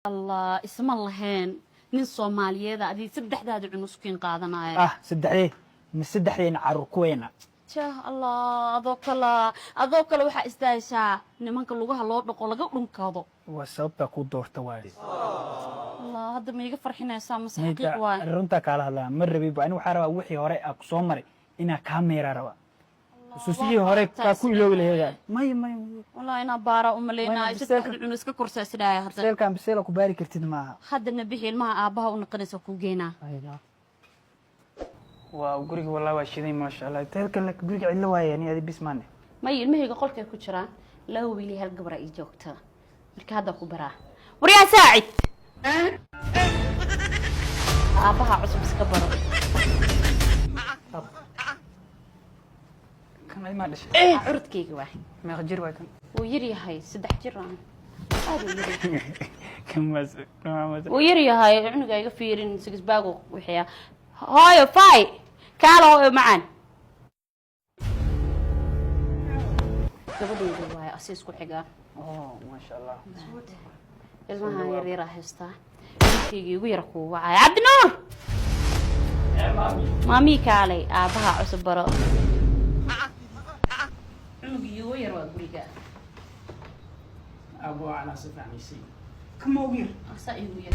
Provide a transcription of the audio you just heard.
Allah, isma lahayn nin Soomaaliyeed adii saddexdaada cunuskiin qaadanaya. Ah, saddexdee ma saddexdeena caruur kuweena? Jah, Allah, adoo kale, adoo kale waxaa istaashaa nimanka lugaha loo dhaqo, laga dhunkado. Waa sababtaa kuu doorta waaye. Allah, hadda ma iga farxinaysaa mase xaqiiq waay? Runtaa kaala hadlaa, ma rabi ba. Ani waxaa rabaa wixii hore aa ku soo maray inaa kaa meeraa rabaa, xusuusihii hore kaa ku iloobi laheeda. Maya, maya, maya. Wallahi inaa baaraa u malaynaayo. Maya, saddexda cunus ka korsaa isdhaaya hadda. Biseelkaan biseela ku baari kartid maaha. Haddana bixi, ilmaha aabbaha u naqanaysa kuu geynaa. Waa guriga, wallahi waa shiday, maasha Allah. Teelkan guriga cidlo waaye, ani adi bis maane. May, ilmahayga qolkay ku jiraan, laba wiil iyo hal gabara ii joogta. Marka hadda ku baraa. Waryaa saacid, aabbaha cusub iska baro. Kan adi maa dhashay? Curudkayga waay. Meeqa jir waay kan? Wuu yar yahay, 3 jir aan, aad uu yar yahay. Kan waas kan. Wuu yar yahay cunuga, iga fiirin sigisbaago wixiya. Hooyo fay, kaala hooyo macaan. Gabadhayda waaye, asi isku xigaa. Oh, maasha Allah. Ilmahan yar yaraa haystaa, wiilkayga igu yara kuu wacaya. Cabdinuur, maamii, kaalay aabbaha cusub baro. Cunugii igu yar waa guriga. Abo anaa si fiican isii. Kama ugu yar? Asaa igu yar.